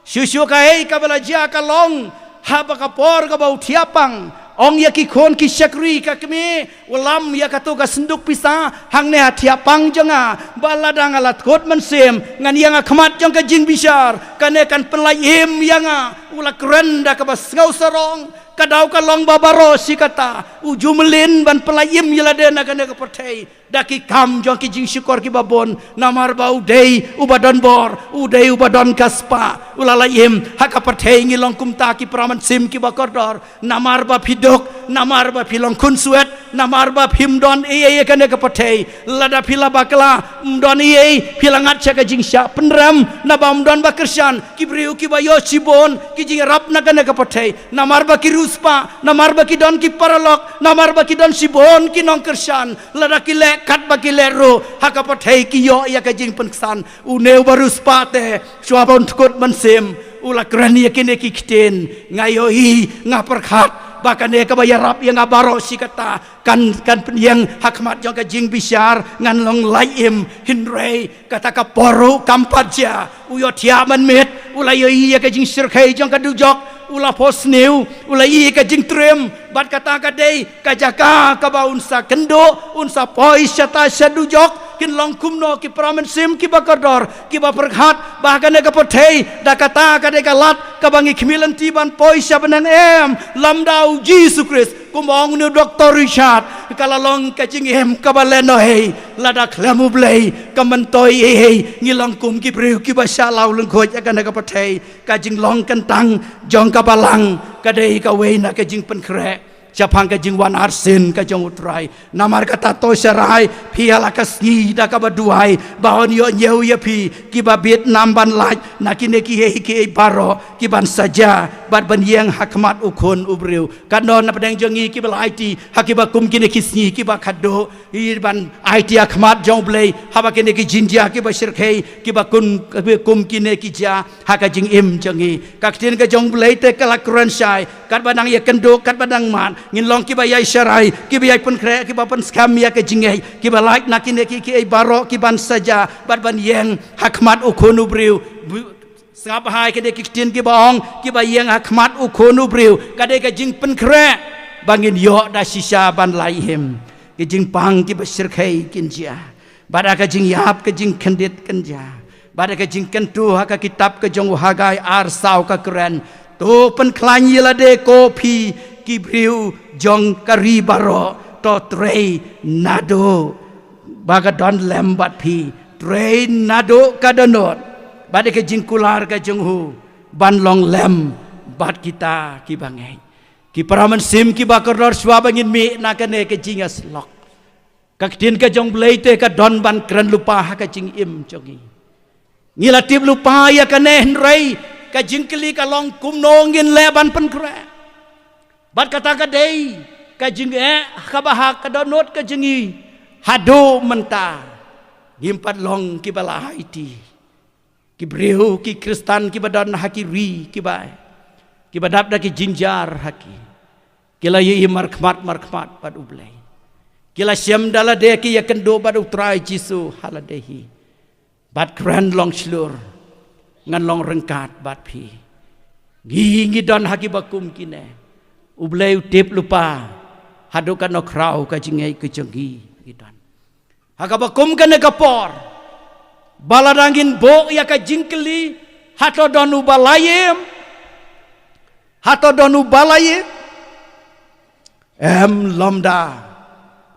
Shuh shuh kaei kaba la jia ka long, haba ka por kaba u thiah pang, ong ïa ki khun ki shakri, ka kmie, wallam ïa kato ka synduk pisa hangne ha thiah pang jong nga, ba lada nga la tkut mynsiem ngan ïeng ha khmat jong ka jingbishar, kane kan pynlait im ïa nga. U la kren da kaba sngewsarong. Ka daw ka long ba baroh shi katta u ju mlien ban pynlait im ïa lade na kane ka pyrthei da ki kam jong ki jingshukor kiba bun, namar ba u dei uba don bor, u dei uba don ka spah. U la lait im. Ha ka pyrthei ngi long kumta, ki para mynsiem kiba kordor. Namar ba phi duk, namar ba phi long khun swet, namar ba phim don ei ei ha kane ka pyrthei. Lada phi la bakla, ym don ei ei, phi la ngat sha ka jingshah pynrem, naba ym don ba kyrshan. Ki briew kiba ïoh shibun ki jingïarap na kane ka pyrthei, namar ba ki riewspah, namar ba ki don ki paralok, namar ba ki don shibun ki nongkyrshan. Lada ki leh kat ba ki leh ruh, ha ka pyrthei ki ïoh ïa ka jingpynksan. Une uba riewspah te, shuwa ba un tkut mynsiem, u la kren ïa kine ki ktien: Nga ïohi, nga pyrkhat ba kane kaba ïarap ïa nga baroh shi katta kan, kan pynïeng ha khmat jong ka jingbishar, ngan long lait im. Hynrei kata ka por ruh kam pat jia. U ïohthiah mynmiet, u la ïohi ïa ka jingshyrkhei jong ka dujok, u la phohsniew, u la ïohi ïa ka jingtriem. Bad kata ka dei ka jaka kaba un sa kynduh, un sa poi shata sha dujok. Kin long kumno ki para mynsiem kiba kordor, kiba pyrkhat ba ha kane ka pyrthei da kata ka dei ka lad kaba ngi khmih lynti ban poi sha bneng? Em, lymda u Jisu Khrist. Kumba ong une u Doktor Richard, ka la long ka jingim kaba lehnohei. Lada khlem U Blei, ka myntoi ei ei, ngi long kum ki briew kiba shah law lyngkhuid ha kane ka pyrthei. Ka jinglong kyntang jong ka balang ka dei kawei na ka jingpynkhreh shaphang ka jingwan arsien ka jong U Trai. Namar kata to sharai phi ha la ka sngi da kaba duwai, ba un ïoh ñiew ïa phi kiba bit nam ban lait na kine kiei kiei baroh, ki ban saja bad ban ïeng ha khmat U Khun u briew. Katno na pdeng jong ngi kiba la aiti ha kiba kum kine ki sngi kiba khatduh, ki ban aiti ha khmat jong U Blei haba kine ki jingjia kiba shyrkhei kiba kum, kiba kum kine ki jia ha ka jingim jong ngi. Ka ktien ka jong U Blei te ka la kren shai: Katba nang ïakynduh, katba nang mad, ngin long kiba ïai sharai, kiba ïai pynkhreh, kiba pynskhem ïa ka jingngeit, kiba lait na kine ki, kiei baroh, ki ban saja bad ban ïeng ha khmat U Khun u briew. Bu-, sngap bha ïa kine ki ktien kiba ong, kiba ïeng ha khmat U Khun u briew. Ka dei ka jingpynkhreh ba ngin ïoh da shisha ban lait im. Ki jingpang kiba shyrkhei kin jia, bad ha ka jingïap ka jingkyndit kan jia. Bad ha ka jingkyntu ha ka kitab ka jong u Hagai ar saw ka kren: To pynkhlaiñ ïa lade ko phi ki briew jong ka ri baroh, to trei naduh ba ka don lem bad phi, trei naduh ka dohnud bad ïa ka jingkular ka jong u ban long lem bad kita ki bangeit. Ki para mynsiem ki ba kordor, shuwa ba ngin mih na kane ka jingïasyllok, ka ktien ka jong Blei te ka don ban kren lypa ha ka jingim jong ngi. Ngi la tip lypa ïa kane, hynrei ka jingkylli ka long kumno ngin leh ban pynkhreh. Bad kata ka dei ka jingeh kaba ha ka dohnud ka jong ngi haduh mynta. Ngim pat long kiba la aiti. Ki briew ki Khristan kiba don ha ki ri kiba, kiba dap da ki jingjia ha ki, ki la ïohi markhmat markhmat bad U Blei. Ki la shem da lade ki ïakynduh bad U Trai Jisu ha lade hi. Bad kren long shlur, ngan long ryngkat bad phi. Ngi ngi don ha kiba kum kine. U Blei u tip lypa haduh katno khraw ka jingngeit ka jong ngi ngi don. Ha kaba kum kane ka por, ba lada ngin buh ïa ka jingkylli, hato don uba la ïem? Hato don uba la ïem? Em, lymda.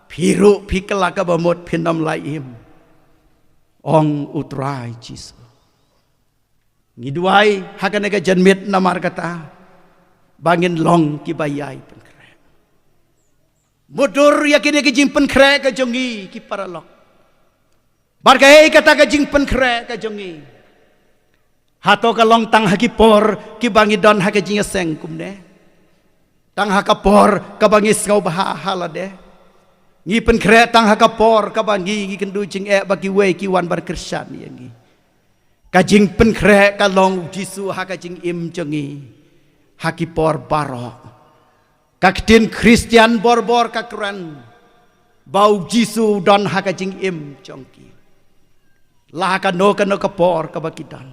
Phi ruh phi kylla kaba mut phin ym la ïem, ong U Trai Jisu. Ngi duwai ha kane ka janmiet namar kata ba ngin long kiba ïai pynkhreh. Mutdur ïa kine ki jingpynkhreh ka jong ngi ki paralok. Bad kaei kata ka jingpynkhreh ka jong ngi? Hato ka long tang ha ki por kiba ngi don ha ka jingïaseng kumne? Tang ha ka por kaba ngi sngewbha ha lade? Ngi pynkhreh tang ha ka por kaba ngi ngi kynduh jingeh ba kiwei ki wan ban kyrshan ïa ngi? Ka jingpynkhreh ka long U Jisu ha ka jingim jong ngi ha ki por baroh. Ka ktien Khristan borbor ka kren ba U Jisu u don ha ka jingim jong ki. La ha kano kano ka por kaba ki don.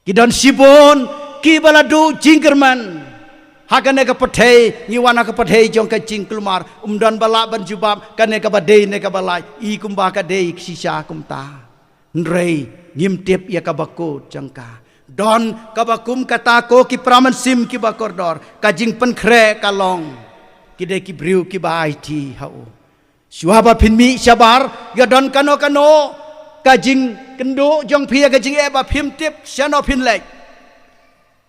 Ki don shibun kiba la duh jingkyrmen ha kane ka pyrthei, ngi wan ha ka pyrthei jong ka jingkulmar, um don ba lah ban jubab kane kaba dei ne kaba lait, i kumba ka dei shisha kumta. Hynrei ngim tip ïa kaba kut jong ka. Don kaba kum kata ko ki para mynsiem kiba kordor, ka jingpynkhreh ka long, ki dei ki briew kiba aiti ha u. Shuwa ba phin mih shabar, ïa don kano kano ka jingkynduh jong phi ïa ka jingeh ba phim tip shano phin leit.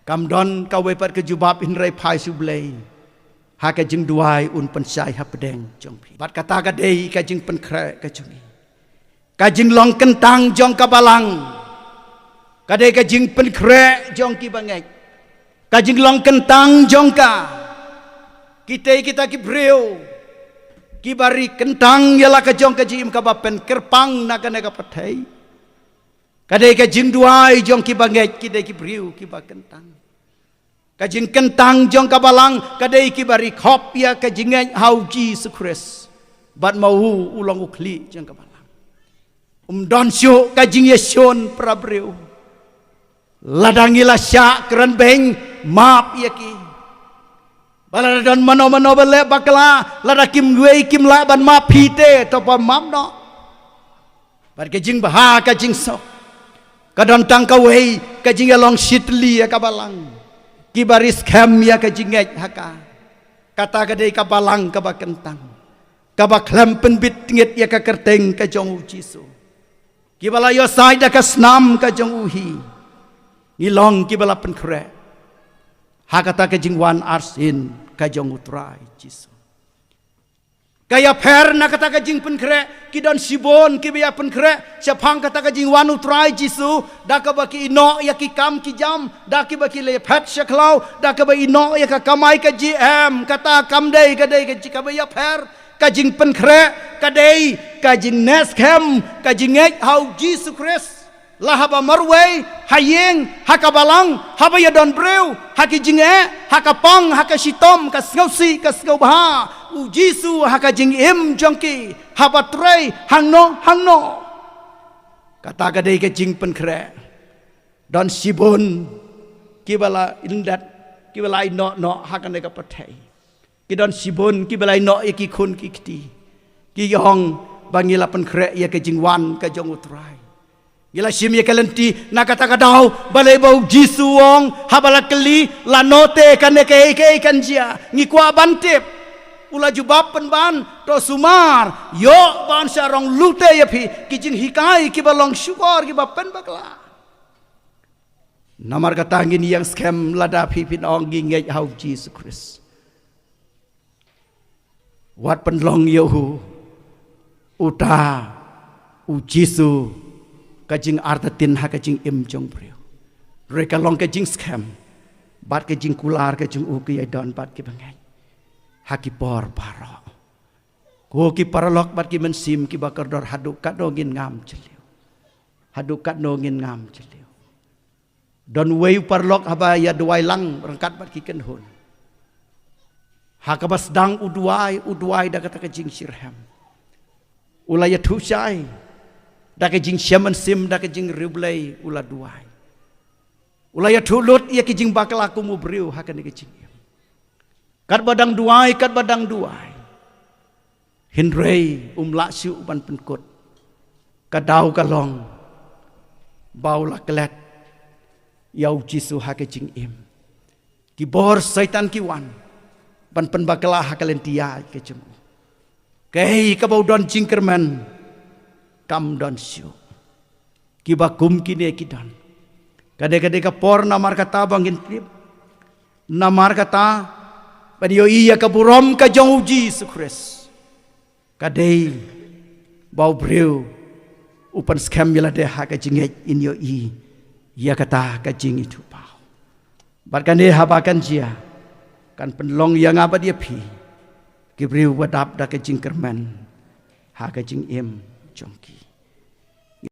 Kam don kawei pat ka jubab, hynrei phai sha U Blei. Ha ka jingduwai un pynshai hapdeng jong phi. Bad kata ka dei ka jingpynkhreh ka jong ngi. Ka jinglong kyntang jong ka balang ka dei ka jingpynkhreh jong ki bangeit. Ka jinglong kyntang jong ka, kitei kita ki briew kiba ri kyntang ïa la ka jong ka jingim kaba pynkyrpang na kane ka pyrthei. Ka dei ka jingduwai jong ki bangeit, ki dei ki briew kiba kyntang. Ka jingkyntang jong ka balang ka dei kiba ri khop ïa ka jingngeit ha U Jisu Khrist. Bad ma u u long u khlieh jong ka balang. Um don shuh ka jingïashun para briew. Lada ngi la shah kren beiñ, map ïa ki. Ba lada don mano mano ba leh bakla, lada kim wei kim lah ban map phi te, to ba map noh. Bad ka jingbha ka jingsuk, ka don tang kawei ka jingïalong shitli ïa ka balang. Kiba ri skhem ïa ka jingngeit ha ka. Kata ka dei ka balang kaba kyntang, kaba khlem pynbit tngit ïa ka kyrteng ka jong U Jisu. Kiba la ïohsngew da ka snam ka jong u hi. Ngi long kiba la pynkhreh ha kata ka jingwan arsien ka jong U Trai Jisu. Ka ïapher na kata ka jingpynkhreh, ki don shibun kiba ïa pynkhreh shaphang kata ka jingwan U Trai Jisu, da kaba ki ïehnoh ïa ki kam ki jam, da kiba ki la ïaphet sha khlaw, da kaba ïehnoh ïa ka kamai kajih, em, kata kam dei, ka dei ka jing kaba ïapher. Ka jingpynkhreh ka dei ka jingneh skhem, ka jingngeit ha U Jisu Khrist. La haba marwei, ha ïing, ha ka balang, haba ïadon briew, ha ki jingeh, ha ka pang, ha ka shitom, ka sngewsih, ka sngewbha, U Jisu ha ka jingim jong ki, haba trei hangno hangno. Kata ka dei ka jingpynkhreh. Don shibun kiba la ïndet, kiba la ïehnoh noh ha kane ka pyrthei. Ki don shibun kiba la ïehnoh ïa ki khun ki kti. Ki ong ba ngi la pynkhreh ïa ka jingwan ka jong U Trai. Ngi la shim ïa ka lynti na kata ka daw, balei ba u Jisu u ong, haba la kylli, lano te kane kaei kaei kan jia. Ngi kwah ban tip. U la jubab pynban, to sumar, ïoh ban shah rong lute ïa phi, ki jinghikai kiba long shukor kiba pynbakla. Namar kata ngin ïeng skhem lada phi phin ong ngi ngeit ha u Jisu Khrist. Wat pynlong ïa u, uta u Jisu, ka jingartatien ha ka jingim jong briew. Hynrei ka long ka jingskhem bad ka jingkular ka jong u, ka ïai don bad kiba ngeit ha ki por baroh. Ko ki paralok bad ki mynsiem kiba kordor, haduh katno ngin ngam jylliew? Haduh katno ngin ngam jylliew? Don uwei u paralok haba ïa duwai lang ryngkat bad ki kynhun. Ha kaba sdang u duwai, u duwai da kata ka jingshitrhem. U la ïathuh shai da ka jingshem mynsiem, da ka jingriewblei u la duwai. U la ïathuh lut ïa ki jingbakla kum u briew ha kane ka jingim. Katba dang duwai, katba dang duwai, hynrei um lah shuh ban pynkut. Ka daw ka long ba u la klet ïa u Jisu ha ka jingim. Ki bor Soitan ki wan ban pynbakla ha ka lynti ïaid ka jong u. Kaei kaba u don jingkyrmen kam don shuh. Kiba kum kine ki don. Ka dei, ka dei ka por namar kata ba ngin tip. Namar kata ban ïohi ïa ka burom ka jong u Jisu Khrist. Ka dei ba u briew u pynskhem ïa lade ha ka jingngeit, in ïohi ïa kata ka jingithuhpaw. Bad kane haba kan jia, kan pynlong ïa nga bad ïa phi ki briew ba dap da ka jingkyrmen ha ka jingim jong ki.